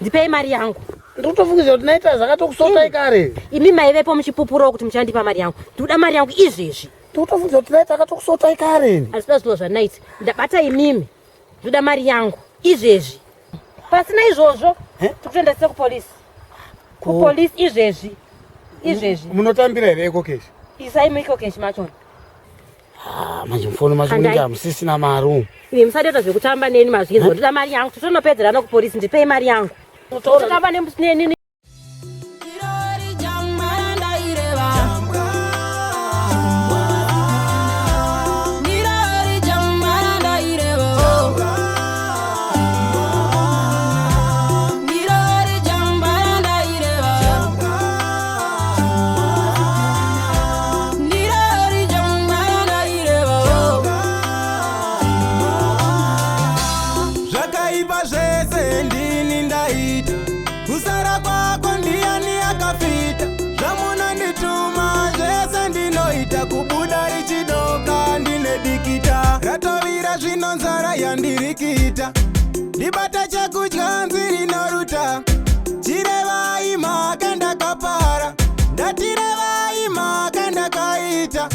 Ndipei mari yangu. Ndikutofungidzira kuti naita zvakatokusotai kare. Imi maivepo muchipupurawo kuti muchandipa mari yangu. Ndikuda mari yangu izvezvi. Ndikutofungidzira kuti naita akatokusotai kare. Hazvina zvinhu zvanaiti. Ndabata imimi. Ndoda mari yangu izvezvi. Pasina izvozvo tikutoenda tese kupolisi. Kupolisi izvezvi. Izvezvi. Munotambira here EcoCash? Isai muEcoCash machona. Ah, manje mufoni macho munenge hamusisina mari umu. Imi musade zvekutamba neni mazvinzwa. Ndoda mari yangu. Totonopedzerana kupolisi. Ndipei mari yangu. Totamba neni. Zvakaipa zvese ndini ndaita, kusara kwako ndiyani akafita. Zvamunondituma zvese ndinoita, kubuda richidoka ndine dikita. Ratovira zvino nzara yandirikita, ndibata chekudya nziri noruta. Chirevai mhaka ndakapara, ndatirevai mhaka ndakaita.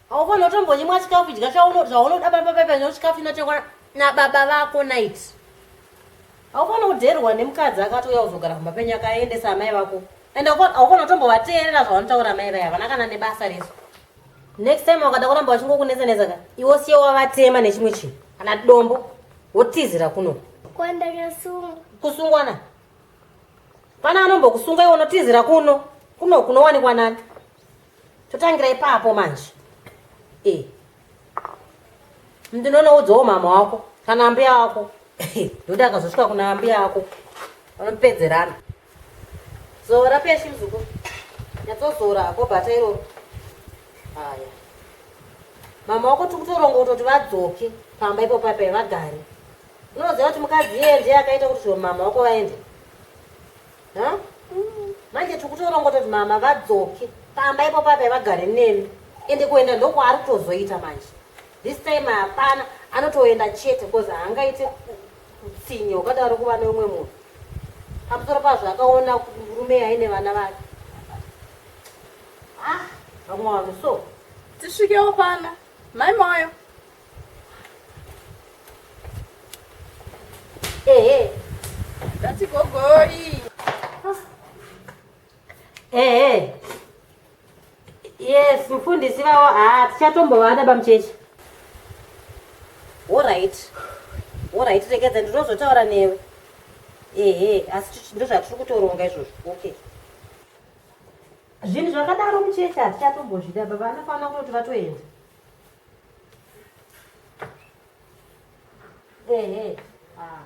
Haufanira kutombonyimwa chikafu idya zvaunoda pamba pepa nekuti chikafu chinotengwa nababa vako night. Haufanira kudherwa nemukadzi akatouya kuzogara kumba penyu akaendesa amai vako. And haufanira kutombovateerera zvavanotaura amai vaya havana kana nebasa resu. Next time wakada kuramba vachingokunetsa-netsa ka iwe siye wavatema nechimwe chinhu kana dombo wotizira kuno. Kwandakasungwa. Kusungwa na? Pana anombokusunga iwe unotizira kuno. Kuno kunowanikwa nani? Totangira ipapo manje. Eh. Ndinonoudzawo mama wako kana ambuya wako. Ndoda akazosvika kuna ambuya wako. Vanopedzerana. Zora peshi mzukuru. Nyatsozora hako bhata iroro. Haya. Mama wako tikutoronga kutoti vadzoke pamba ipo paipai vagare. Unoziva kuti mukadzi iyeye ndiye akaita kuti zvo mama wako vaende. Ha? Manje tikutoronga kutoti mama vadzoke pamba ipo paipai vagare nemi. Ende kuenda ndokwaari kutozoita manje. This time hapana anotoenda chete because haangaite utsinye hwakadaro kuva neumwe munhu. Pamusoro pazvo akaona murume aine vana vake. Ah, vamwe vanhu so. Tisvikewo pana mai Moyo. Ehe. Ndati gogoi. Ehe. Yes, mufundisi vavo ah tichatombovada bamucheche. Alright. Alright, regedza ndinozotaura newe. Ehe, asi ndozvatiri kutoronga izvozvo. Okay. Zvinhu zvakadaro mucheche hatichatombozvida baba vanofanira kutoti vatoenda. Ehe. Ah.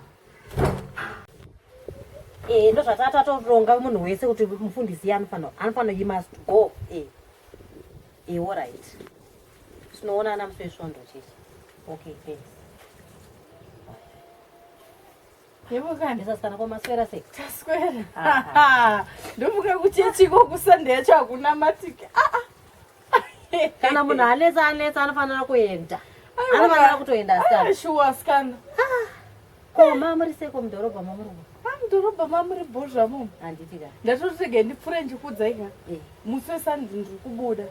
Eh, ndozvatatoronga munhu wese kuti mufundisi anofanira anofanira he must go. Eh. Eh, all right. Tinoonana musi wesvondo cheche. Okay, thanks. Yebo kani. Ndisasana ko maswera sei? Taswera. Ndomuka kuchechi ko kuSunday yacho hakuna matiki. Ah ah. Kana munhu anetsa anetsa anofanira kuenda. Anofanira kutoenda asikana. Shuwa asikana. Ah. Ko mamuri seko mudhorobha mamuri? Ah, mudhorobha mamuri bho zvamo. Handiti ka. Ndatotega ndipfure ndikudzai ka. Eh. Musi weSunday ndiri kubuda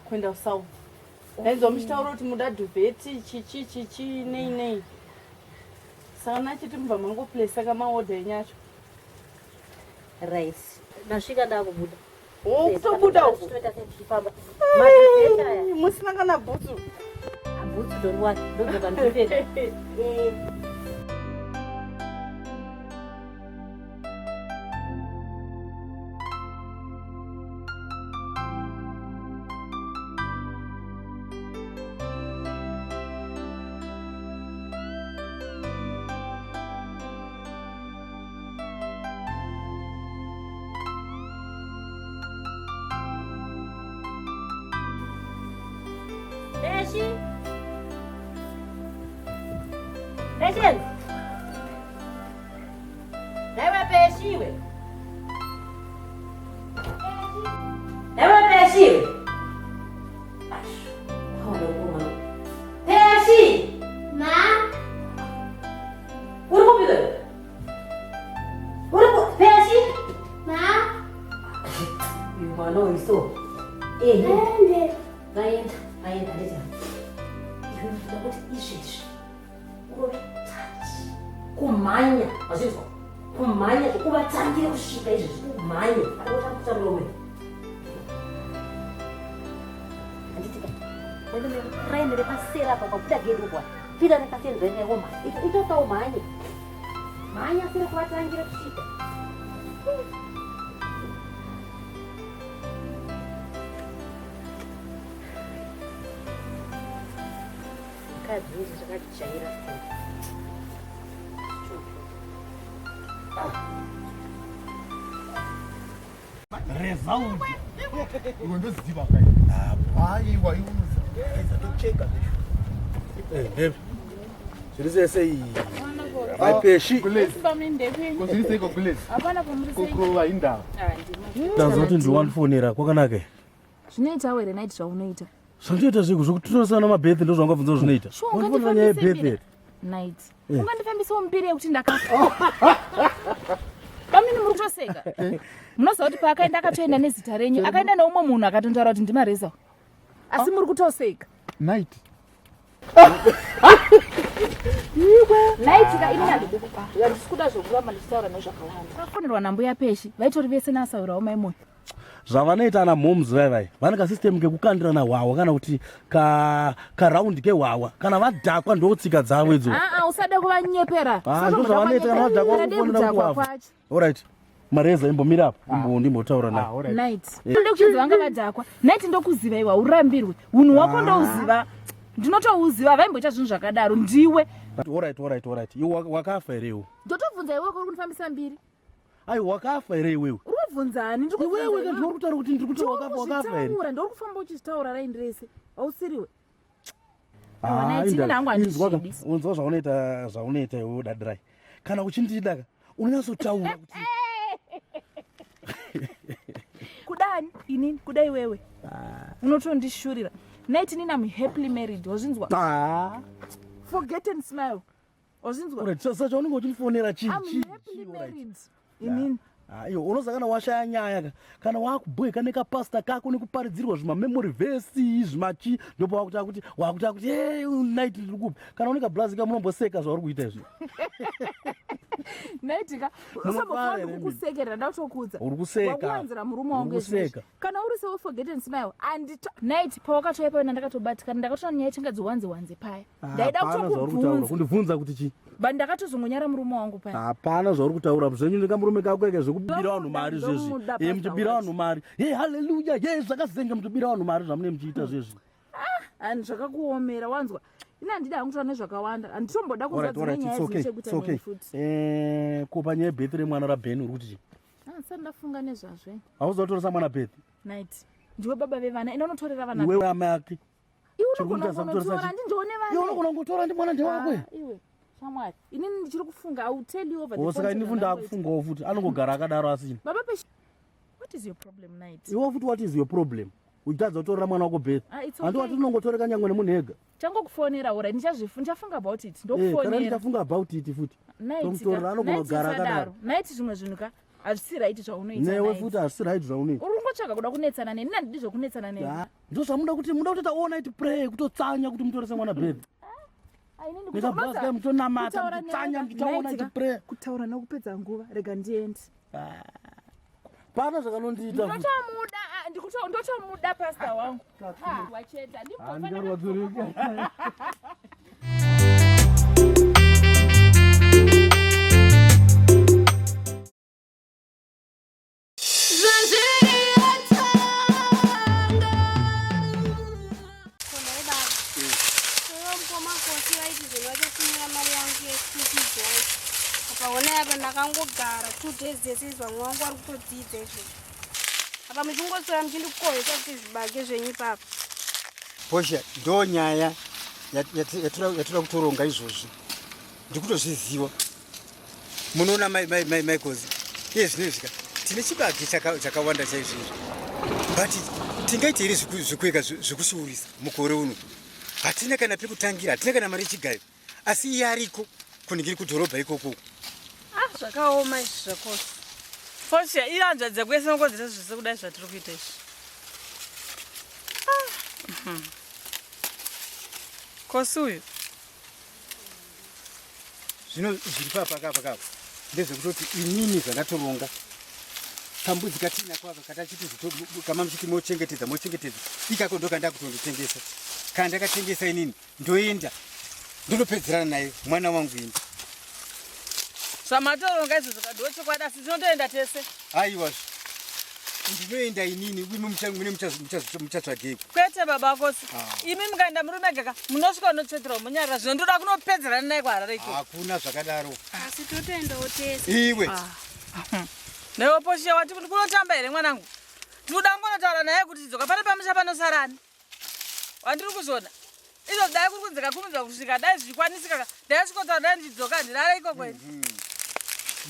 kuenda kuSouth. Ndainzwa muchitaura kuti muda dhuvheti chichi chichi nei nei. Saka nachiti mubva mangoplesa ka maorder enyu acho. Right. Ndasvika ndakubuda. Oh, kutobuda uku. Toita setichifamba. Musina kana bhutsu. Bhutsu don't worry. Ndodzoka ndipfeka. Eh. Peshi. Patience. Daiwe Peshi iwe. Daiwe Peshi iwe. Peshi. Ma. Uri kupi iwe? Uri ku Peshi. Ma. Uyu mwana uyu so. Ehe. Ende. Vaenda, vaenda nditi. Iwe ndoda kuti izvezvi urove tachi. Kumhanya, wazvinzwa? Kumhanya kuvatangire kusvika izvezvi kumhanya. Arikutambutsa muromo. Handiti ka. Raende repasera apa pabuda gedhi uko. Pita nepaseri rene womhanya. Itotawo mhanye. Mhanya sere kuvatangira kusvika. Mukadzi izvi zvakajaira Result. Iwe ndoziva kai. Aiwa iwe unoziva. Tocheka Eh, babe. Zviri sei sei? Maipeshi. Kozviri seiko kulezi? Kukurova indava. Ndazoti ndiwandifonera kwakanaka. Zvinoitawo here night zvaunoita? Zvandinoita zviko zvekutorasana mabirthday ndozvangabvunza zvinoita. Sure, Wandifonera nyaya ungandifambise yebirthday. mbiri. Night. Ungandifambisawo mbiri yekuti ndakafa. Bamini muri kutoseka. Munoziva kuti paakaenda akatoenda nezita renyu, akaenda neumwe munhu akatontaura kuti ndimareza. Asi muri kutoseka. Night. Night ka ini handidi kupa. Handisi kuda zvokuramba ndichitaura nezvakawanda. Akafonerwa nambuya Peshi, vaitori vese nasaurawo mai Moyo. Zvavanoita ana moms vai vai vane kasystem kekukandirana hwahwa kana kuti karaundi ka kehwahwa kana vadhakwa ndotsika dzavo idzo. Aa, usade kuvanyepera. Ah, ndozvavanoita kana vadhakwa kufonera kudhakwa kuwavha. kwacho. Alright. Mareza imbomira apa imbo ndimbotaura naye. Ah, alright. Night. Ndode kuchinzi vanga vadhakwa. Night ndokuziva iwe haurambirwe. Hunhu hwako ndouziva. Ndinotouziva vaimboita zvinhu zvakadaro ndiwe. Alright, alright, alright. Iwe wakafa here iwe? Ndotobvunza iwe kuri kundifambisa mbiri. Ai wakafa here iwewe? Uri kubvunza ani? Ndiri kubvunza Iwewe iwewe. ndiri kutaura kuti ndiri kuti wakafa wakafa here? Ndiri ndiri kufamba uchizvitaura raini rese. Hausiriwe. Ah, Night, inda- ini hangu inzwa ka- handizvidi. Unzwa zvaunoita zvaunoita iwewe dadirai. Kana uchindida ka unonyatsotaura kuti Kudani inini kuda iwewe. Unotondishurira. Night inini I'm happily married. Wazvinzwa? ah. Forget and smile. Wazvinzwa? Alright, sasa chaunenge uchindifonera chii? I'm chii, happily chii, alright. married. Inini. Ah, iyo unoziva kana washaya nyaya ka kana wakubhoeka nekapasta kako nekuparidzirwa zvimamemory vhesi zvimachi ndopa wakutaa kuti wakutaa kuti hey, night ndiri kupi kana une kablazi ka munomboseka zvauri kuita izvi Night ka Munofara usambofanira here kukusekerera ndakutokuudza. Uri kuseka. Wakuwanzira murume wangu Uri izvi. kuseka. Kana uri sewe forget and smile. And night pawakatouya paya ndakatobatikana ndakatoona nyaya ichinga dziwanze wanze paya. Ndaida Hapana zvauri kutaura kutokubvunza. kundibvunza kuti chii But ndakatozongonyara murume wangu paya. hapana zvauri kutaura zvenyu nekamurume kako eke zvekubira vanhu mari zvezvi Ndomuda e Pastor muchibira wacho. vanhu mari ye haleluya ye zvakazenga muchibira vanhu mari zvamune muchiita zvezvi And zvakakuomera wanzwa. Ini handidi hangu kutaura nezvakawanda. Handitomboda kunzwa Alright, dzimwe alright, nyaya it's okay, dzine chekuita it's okay. neni futi. Eh, ko panyaya yebhethi remwana rabheni uri kuti chii Ah, ndisati ndafunga nezvazvo. hauzi watoresa mwana bhethi Night. Ndiwe baba vevana. Enda unotorera vana. iwewe amai ake Iwe Chiri unogona kuita sakutoresa kunotora chii? handindione vana. iwe unogona kungotora ndi mwana ndewakwe Ah, iwe shamwari inini ndichiri kufunga i will tell you over the o saka phone ini chero futi ndangoita. ndakufungawo futi anongogara akadaro asina baba peshi what is your problem night iwe futi what is your problem uchitadza kutorera mwana wako bhethi Ah, it's handi okay. wati unongotoreka nyangwe nemunhu ega changokufonera ora ndichafunga about it Eh, kana ndokufonera ndichafunga about it futi Night ka, tomutorera anogona night kugara usadaro. akadaro night zvimwe zvinhu ka hazvisi right zvaunoita newe night. futi hazvisi right zvaunoita uri kungotsvaga kuda kunetsana neni handidi zvekunetsana neni Ah, ndo zvamuda kuti muda kutoita all night prayer kutotsanya kuti mutorese mwana bhethi Ah, inini nekabhazi kai muchitonamata kutaura muchitsanya newe- muchiita all Night ka, night prayer kutaura nekupedza nguva rega ndiende pana zvakanondiita futi ndotomuda ah, ndotomuda pasta wangu Ah, wacheta Ah, ndikarwadzirika Kona baba. Iwe mukoma Nkosi vaiti zvino vachatumira mari yangu yeschool fees yangu. Apa honai apa ndakangogara 2 days dzese izvi vamwe vangu vari kutodzidza izvezvi. Apa muchingoswera muchindikohwesa kuti zvibage zvenyu ipapa. Portia, ndo nyaya yatoda kutoronga izvozvi. Ndikutozviziva. Munoona mai mai mai Michaels, iye zvino izvi ka tine chibage chakawanda chaizvo izvi. But tingaite here zvekueka zvekusvuurisa mukore uno? Hatina kana pekutangira, hatina kana mari yechigayo. Asi iye ariko kuningiri kudhorobha ikoko. Ah, zvakaoma izvi zvakosi. Portia, iyo hanzvadzi yako yese inokonzeresa zvese kudai zvatiri kuita izvi. Ah. Mhm. Kosi uyu. Zvino zviri papa kapa kapa ndezvekutoti inini zvandatoronga kambudzi katiinako aka katachiti kama muchiti mochengetedza mochengetedza ikako ndokandakutondotengesa kana ndakatengesa inini ndoenda ndonopedzerana naye mwana wangu ini zvamatoronga izvo zvakadiwa chokwadi asi tinotoenda tese aiwa ndinoenda inini imi mune muchatsvagei kwete baba kosi ah. imi mukaenda muri mega ka munosvika unotsveterwa monyarara zvino ndoda kunopedzerana naye kuharare iko hakuna zvakadaro asi totoendawo tese iwe ah. newe poshiya wati kunotamba here mwanangu tinoda kungonotaura naye kuti dzoka pane pamusha panosarani wandiri kuzviona izvo dai kuri kunzi kakurumidzwa kusvika dai zvichikwanisika ka dai svikotaura dai ndichidzoka handirare ikoko ini mhm.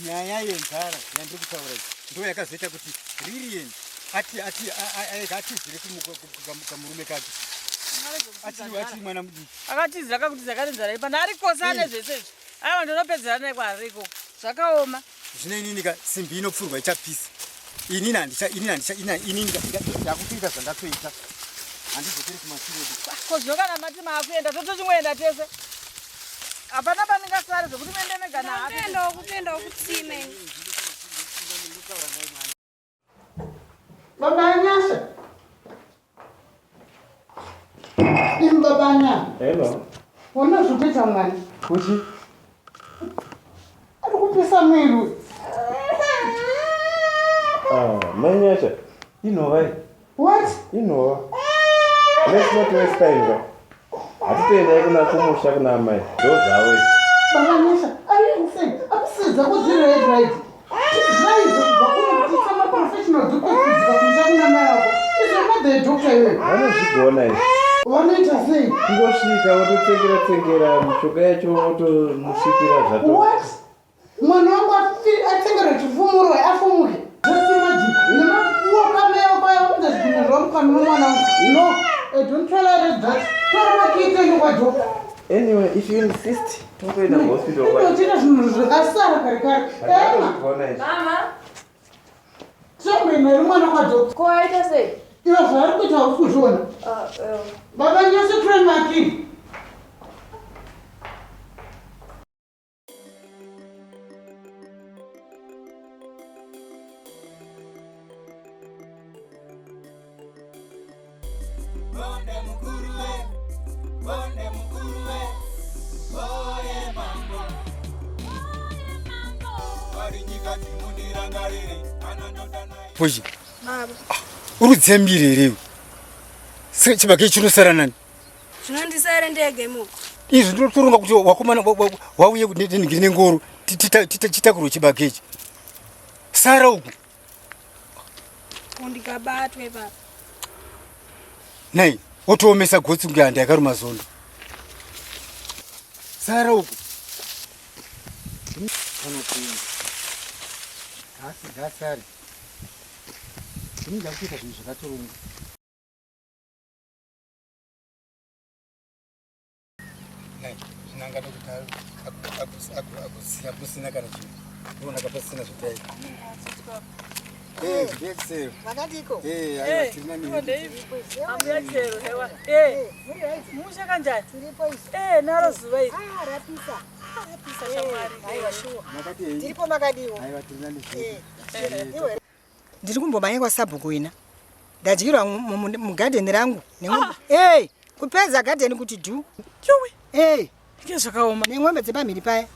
nyaya yenzara yandiri kutaura iyi ndo yakazoita kuti lilian atizire kamurume kake achiri mwana mudiki akatizira kakuti zakati nzara ipana ari kose ane zvese izvi aiwa ndinopedzera naye kwaari ikoko zvakaoma Zvino inini ka simbi inopfurwa ichapisa. Inini handicha inini handicha inini ndakutoita zvandatoita. Handidzokeri kumashure. Ko zvino kana mati maakuenda totochingoenda tese. Hapana pandingasare zvekuti muende mega nahapi. Kuendawo kutoendawo kutsime. Baba Anyasha. Imi baba Anyasha. Hello. Ona zvikuita mwana. Kuchi? Ari kupisa mwiri uyu. Ah, mai Nyasha. Inova. What? Inova. Let's not waste time. Ka. Hatitoendai kuna kumusha kuna amai. Ndo zvavo izvi. Baba Nyasha, are you insane? Akusi dzako dziri right right. Tizvaize kubva kuno kuti tiite maprofessional doctors kudzika kumusha kuna mai ako. Izvo not the doctor iwe. Vanozvigona izvi. Vanoita sei? Kungosvika vototsengera tsengera mishonga yacho votomusvipira zvato. What? Mwana wangu atsengerwe chifumuro afumuke. Just imagine. Nemakuwa kamai ako aya unza zvidhina zvavo mukanwa memwana wangu. No, I don't tolerate that. Tora makiita ino kwadoctor. Anyway, if you insist, tongoenda kuhospital kwacho. Inotoita zvinhu zvakasara kare kare. Ema. Mama. Tombe nari mwana kwadoctor. Ko aita sei? Iwe zvaari kuita hausi kuzviona. Ah, eh. Baba nyese train makii. Pushi. Uri kudzembiri here iwe? Chibage chinosara nani? Zvinondisara ndege muko. Izvi ndinotoronga kuti wakomana wauye ndinigiri nengoro titakurwe chibage ichi. Sara uku. Ndikabatwe baba. Nei, wotoomesa gotsi kunge handi yakaruma zondo. Sara uku. Vanopinda. Nhasi ngasare. Ini ndakuita zvinhu zvakatoronga. Zvinangada kuti agusiya pasina kana chinhu. Unoona pasina zvitaika. Eh, ndiyekisero. Makadiko? Eh, aiwa tiri nani. Ambuya chero hewa. Eh. Musha kanjani? Tiripo isu. Eh, naro zuva iri. Ah, rapisa. Rapisa shamwari. Aiwa shuwa. Makadii? Tiripo makadiwo. Aiwa tiri nani. Eh. Iwe. Ndiri kumbomhanya kwasabhuku ina. Ndadyirwa mugadheni rangu nen'ombe. Ah. Hey, kupedza gadheni kuti dhu. Chuwi. Hey. Ike zvakaoma. Nen'ombe dzepamhiri paya.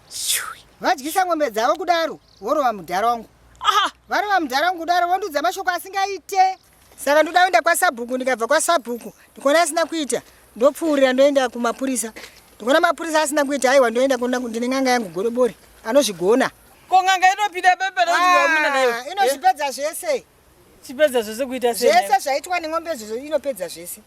Chuwi. Vadyisa n'ombe dzavo kudaro, vorova mudhara wangu. Ah. Varova mudhara wangu kudaro vondiudza mashoko asingaite. Saka ndoda kuenda kwasabhuku ndikabva kwasabhuku ndikaona asina kuita ndopfuurira ndoenda kumapurisa. Ndikaona mapurisa asina kuita aiwa ndoenda kuna ndine n'anga yangu godobori anozvigona. Ko n'anga inopinda pepe ah, nayo. Inozvipedza zvese. Chipedza zvese kuita sei? Zvese zvaitwa nen'ombe izvozvo inopedza zvese.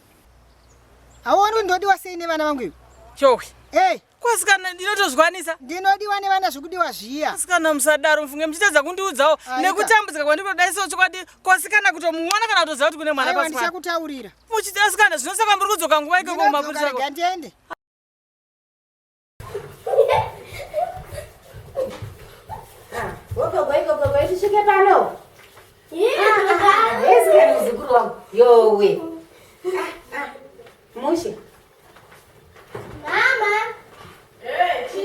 Hauoni kuti ndodiwa sei nevana vangu iwe? Chowi. Hey. Kwasikana ndinotozvikwanisa. Ndinodiwa nevana zvekudiwa zviya. Asikana musadaro mufunge muchitadza kundiudzawo nekutambudzika kwandinodai so chokwadi kwasikana kutomuona kana kutoziva kuti kune mwana Aiwa pasi pano. ndichakutaurira. Muchiti asikana zvinosaka muri kudzoka nguva ikoko Ndinodzoka kumapurisa. rega ndiende. Gogo, tisvike pano. Esikana muzukuru wangu. Yowe. Mushe. Mama.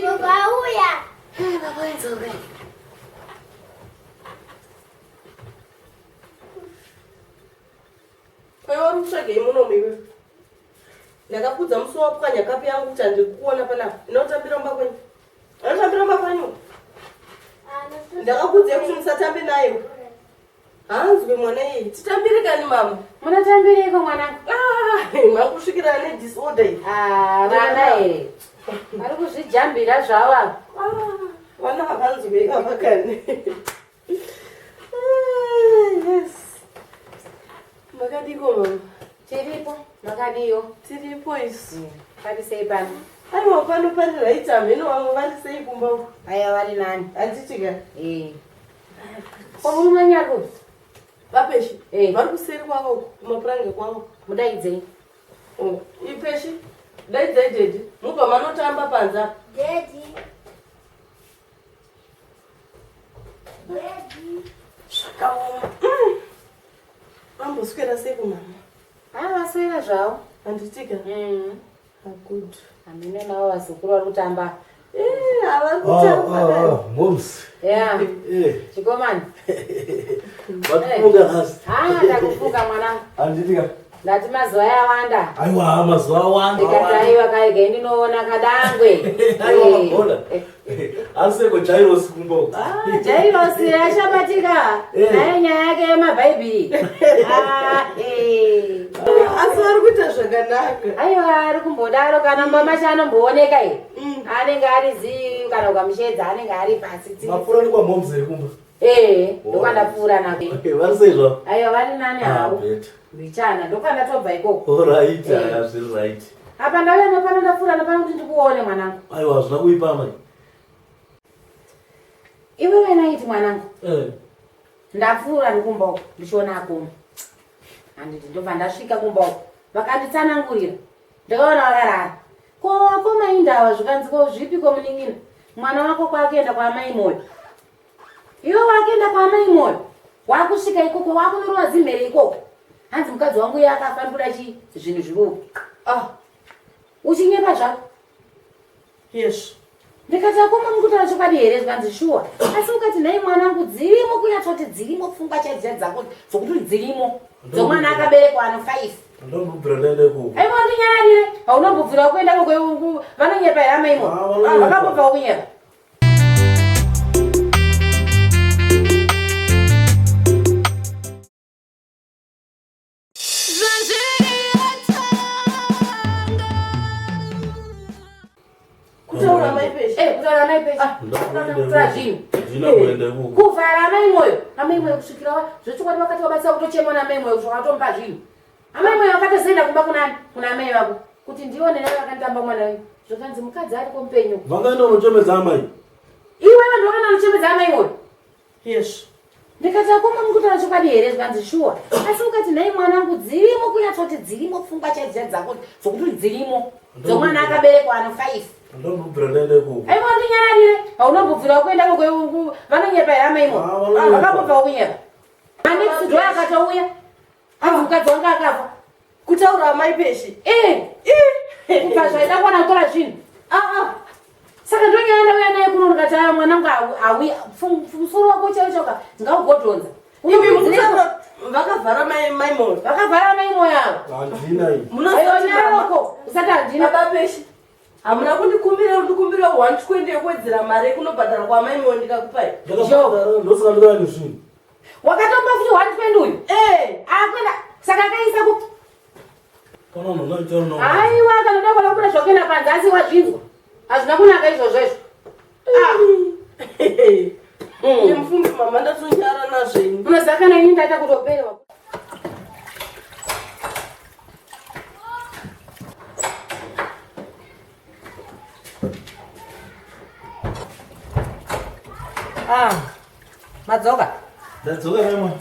Gogo auya. Baba wenzoka. Kwaiva uri kutsvagei munomu iwe? Ndakakudza musi wapwanya kapu yangu kuti handiri kukuona panapa. Inotambira mumba kwenyu. Anotambira mumba kwenyu. Ndakakuudzai kuti musatambe naye. Hanzwe mwana iyeye. Titambire kani mama. Munotambireiko mwanangu? Ah, makusvikira ane disorder iyi. Ah, vana here. Vari kuzvijambira zvavo ava. Vana havanzwe ava kani. Ah, yes. Makadiko mama? Tiripo, makadiyo. Tiripo isu. Pari sei pano? Aiwa pano pari right hameno vamwe vari sei kumba uko? Aya vari nani? Handiti ka? Eh. Kwamunonyako? Vapeshi. Vari kuseri kwavo uko, kumapuranga kwavo. Mudaidzei. Oh, ipeshi. Daidzai daddy. Mubva manotamba panze apa. Daddy. Daddy. Zvakaoma. Vamboswera sei kumama? Ah, vaswera zvavo. Handiti ka? Ah, good. Hameno navo vazukuru vari kutamba. Eh, havari kutamba. Ah, moms. Yeah. Eh. Chikomani. Watifunga nhasi. Ah, ndakufunga mwanangu. Handiti ka? Ndati mazuva yawanda. Aiwa, mazuva awanda. Ndikati aiwa kaige ndinoona kadangwe. Aiwa, magona. Aseko Jairos kumba uko. Ah, Jairosi ashabatika. Eh. Nayo nyaya yake yemabhaibhiri. Ah, eh. Asi vari kuita zvakanaka. Aiwa ari kumbodaro kana mamacha anombooneka iyi. Anenge ari zii kana ukamushedza anenge ari pasi. tsi. Mapfuura nekwa moms here kumba. Eh, ndokwandapfuura nako. Okay, vari sei zvavo? Aiwa vari nani Ah, havo. better. Mbichana ndokwandatobva ikoko. All right, Eh. ah, zviri right. Apa ndauya nepano ndapfuura nepano kuti ndikuone mwanangu. Aiwa, hazvina kuipa mai. Iwewe naiti mwanangu. Eh. Ndapfuura nekumba uko ndichiona akoma. Handiti ndobva ndasvika kumba uko. Vakanditsanangurira. Ndakaona vakarara. Ko akoma indawa zvikanzi ko zvipiko munin'ina. Mwana wako kwakuenda kwaamai Moyo. Iwe wakuenda kwaamai Moyo. Wakusvika ikoko wakunorova zimhere ikoko. Hanzi mukadzi wangu iye akafa ndikuda chi zvinhu zviri uku. Ah. Uchinyepa zvako. Yes. Ndikati akoma mukutaura chokwadi here zvikanzi shuwa. Asi ukati nhai mwanangu dzirimo kunyatsoti dzirimo pfungwa chaidzo dzako dzokuti dzirimo. Dzomwana akaberekwa ano 5. Ndombobvira ndaenda ikoko. Aiwa ndinyararire. Haunombobvira kuenda koko vanonyepa here amai imomo? Ah, vanonyepa. Vakambobva kunyepa. Kutaura mai Peshi. Eh, kutaura mai Peshi. Kutaura zvinhu. Ndina kuenda ikoko. Kuvhara amai moyo. Amai moyo kusvikira zvechokwadi vakati wabatsira kutochemwa namai moyo kusvika watomupa zvinhu. Amai moyo vakatozoenda kumba kunani? Kuna amai vako. Kuti ndione naye vakanditamba mwana wenyu. Zvakanzi mukadzi ariko mupenyu. Vakaenda kunochemedza amai. Iwe vanhu vakaenda kunochemedza amai moyo. Yes. Ndikati akoma mukutaura chokwadi here zvikanzi shuwa. Asi ukati nhai mwanangu dzirimo kunyatsoti dzirimo pfungwa chaidzo dzako dzokuti dzirimo. Dzomwana akaberekwa ano 5. Ndombobvira ndaenda ikoko. Aiwa ndinyararire. Haunombobvira kuenda koko vanonyepa here amai imomo? Ah, vanonyepa. Vakambobva kunyepa. Manext door akatouya. Hanzi mukadzi wangu akafa. Kutaura amai Peshi. Eh. Kubva zvaida kuwana kutora zvinhu. Ah ah. Saka ndonyaya ndauya naye kuno ndikati aya mwanangu auya musoro wako chaiwo chauka ngaugodhonza. Imi mukutaura vakavhara mai mai Moyo. Vakavhara mai Moyo ava. Handina iyi. Munozoti Nyararoko usati handina. Baba Peshi. Hamuna kundikumbira ndikumbira 120 yekuwedzera mari yekunobhadhara kwaamai Moyo ndikakupai. Ndakabhadhara ndosaka ndikauya nezvinhu. Wakatomba futi 120 uyu. Eh. Akwenda saka akaisa ku Kana munhu unoitaura nawo. Aiwa kana kuda kuda zvokuenda panze asi wazvinzwa. Hazvina kunaka izvozvo izvo. Ah. Mufungi mama ndatonyara nazvenyu. Unoziva kana ini ndaita kutoperewa. Ah, madzoka. Ndadzoka mama.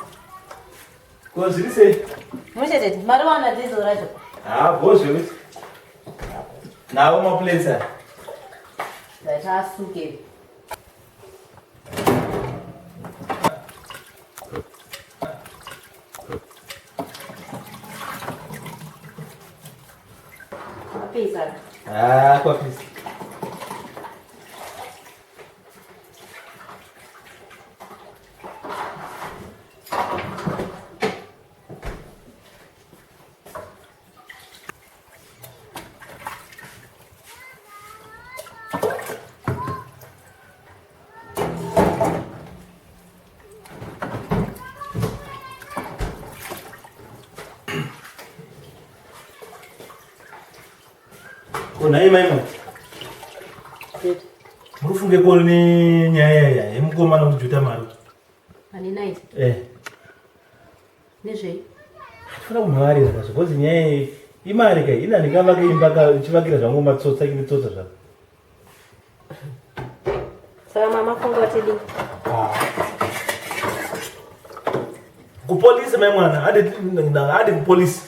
Ko zviri sei? Mushe tete, mari wana diesel racho. Ah, bho zvekuti. Nawo maplates aya. Ndaita asuke. Apisa. Ah, kwapisa. Ko nhai mai Mati. Muri kufunge ko nenyaya iya yemukomana kujuta mari. Ane night. Eh. Nezvei? Tifana kumhan'arira kazvo because nyaya iyi imari kai ina ndingavake imba ka chivakira zvangu matsotsa chinditsotsa zvako. Saka mama funga watidii? Ah. Kupolisi mai mwana hadi hadi kupolisi.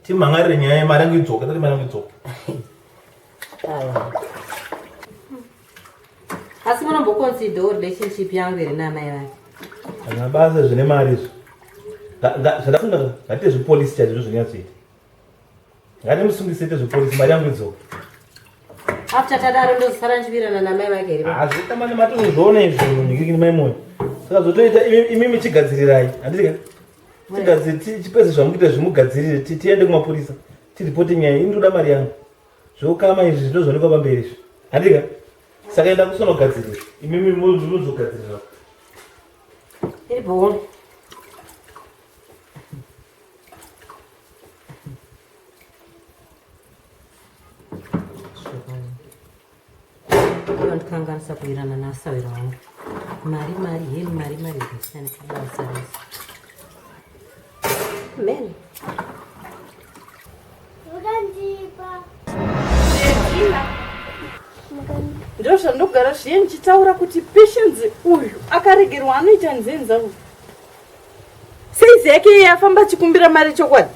Timhan'arire nyaya yemari yangu idzoke tati mari yangu idzoke. Asi munomboconsider relationship yangu here naamai vake? Hazvina basa zvine mari izvo. Zvandafunga ngatiite zvepolisi chaizvo zvonyatsoita. Ngatimusungise ite zvepolisi mari yangu idzoke. After tadaro ndozosara ndichiwirirana namai vake here? Hazvita mani matozviona izvo nyikirikini mai moyo. Saka zvotoita imimi chigadzirirai. Handiti ka? Tigadzire chipedze zvamukuita zvimugadzirire tiende kumapurisa tiripote nyaya ini ndoda mari yangu. Zvokama izvi zvinozoonekwa pamberi izvi. Handiti ka? Saka enda kusonogadzirira. Imimi muzogadzirira. Iri bho. Ndikanganisa kuirana nasawira wangu. Mari mari heli mari mari zvisina basa rese. Amen. Mukandipa. Ndozvandogara zviye ndichitaura kuti Patience uyu akaregerwa anoita nzenza uyu. Saizi yake iye afamba achikumbira mari chokwadi.